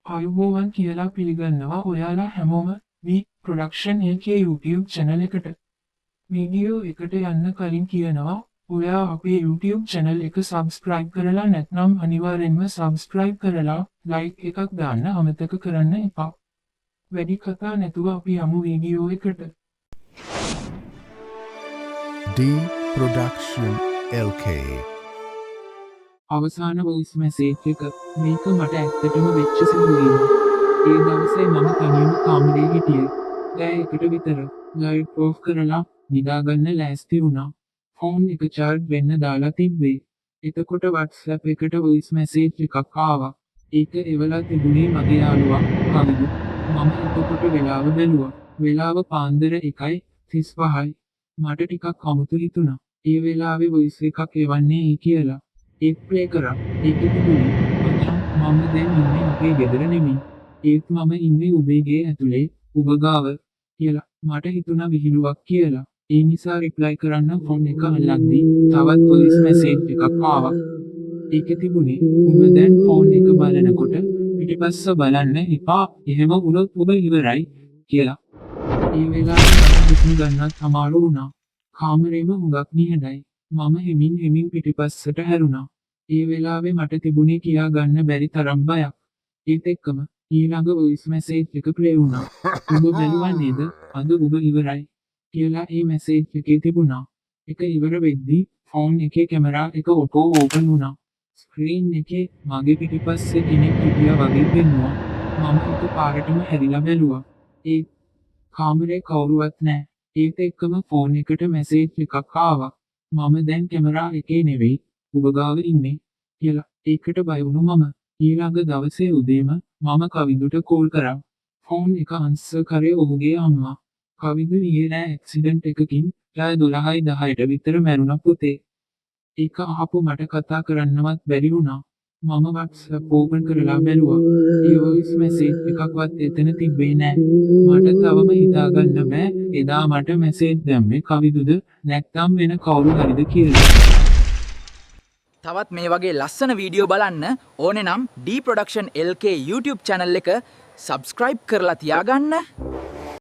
ආයුබෝවන් කියලා පිළිගන්නවා ඔයාලා හැමෝම V Production LK YouTube channel එකට. වීඩියෝ එකට යන්න කලින් කියනවා, ඔයා අපේ YouTube channel එක subscribe කරලා නැත්නම් අනිවාර්යෙන්ම subscribe කරලා like එකක් දාන්න අමතක කරන්න එපා. වැඩි කතා නැතුව අපි යමු වීඩියෝ එකට. D Production LK. අවසාන වොයිස් මැසේජ් එක. මේක මට ඇත්තටම වෙච්ච සිදුවීමක්. ඒ දවසේ මම තනියම කාමරේ හිටියේ. රෑ 1ට විතර ලයිට් ඕෆ් කරලා නිදාගන්න ලෑස්ති වුණා. ෆෝන් එක චාර්ජ් වෙන්න දාලා තිබ්බේ. එතකොට WhatsApp එකට වොයිස් මැසේජ් එකක් ආවා. ඒක එවලා තිබුණේ මගේ යාළුවා කවිදු. මම එතකොට වෙලාව බැලුවා. වෙලාව පාන්දර 1:35යි. මට ටිකක් අමුතු හිතුණා, ඒ වෙලාවේ වොයිස් එකක් එවන්නේ ඇයි කියලා. ඒත් ප්ලේ කරා. ඒකෙ තිබුණේ, "මචං, මම දැන් ඉන්නේ අපේ ගෙදර නෙමෙයි. ඒත් මම ඉන්නේ උඹේ ගේ ඇතුලේ, උඹ ගාව" කියලා. මට හිතුණා විහිළුවක් කියලා. ඒ නිසා රිප්ලයි කරන්න ෆෝන් එක අල්ලද්දි තවත් වොයිස් මැසේජ් එකක් ආවා. ඒකෙ තිබුණේ, "උඹ දැන් ෆෝන් එක බලනකොට පිටිපස්ස බලන්න එපා. එහෙම වුණොත් උඹ ඉවරයි" කියලා. ඒ වෙලාවේ මට හුස්ම ගන්නත් අමාරු වුණා. කාමරේම හුඟක් නිහඬයි. මම හෙමින් හෙමින් පිටිපස්සට හැරුණා. ඒ වෙලාවේ මට තිබුණේ කියා ගන්න බැරි තරම් බයක්. ඒත් එක්කම ඊළඟ වොයිස් මැසේජ් එක ප්ලේ වුණා. "උඹ බැලුවා නේද? අද උඹ ඉවරයි" කියලා ඒ මැසේජ් එකේ තිබුණා. එක ඉවර වෙද්දි ෆෝන් එකේ කැමරා එක ඔටෝ ඕපන් වුණා. ස්ක්‍රීන් එකේ මගේ පිටිපස්සේ කෙනෙක් හිටියා වගේ පෙන්නුවා. මම එක පාරටම හැරිලා බැලුවා. ඒත් කාමරේ කවුරුවත් නෑ. ඒත් එක්කම ෆෝන් එකට මැසේජ් එකක් ආවා. "මම දැන් කැමරා එකේ නෙවෙයි, උඹ ගාව ඉන්නේ" කියලා. ඒකට බය වුණු මම ඊළඟ දවසේ උදේම මම කවිඳුට කෝල් කරා. ෆෝන් එක ආන්සර් කරේ ඔහුගේ අම්මා. "කවිඳු ඊයේ රෑ ඇක්සිඩන්ට් එකකින් රෑ 12:10ට විතර මැරුණා පුතේ." ඒක අහපු මට කතා කරන්නවත් බැරි වුණා. මම WhatsApp open කරලා බැලුවා. ඒ වොයිස් මැසේජ් එකක්වත් එතන තිබ්බේ නෑ. මට තවම හිතාගන්න බෑ එදා මට මැසේජ් දැම්මේ කවිදුද නැත්නම් වෙන කවුරු හරිද කියලා. තවත් මේ වගේ ලස්සන වීඩියෝ බලන්න ඕනේ නම් D Production LK YouTube channel එක subscribe කරලා තියාගන්න.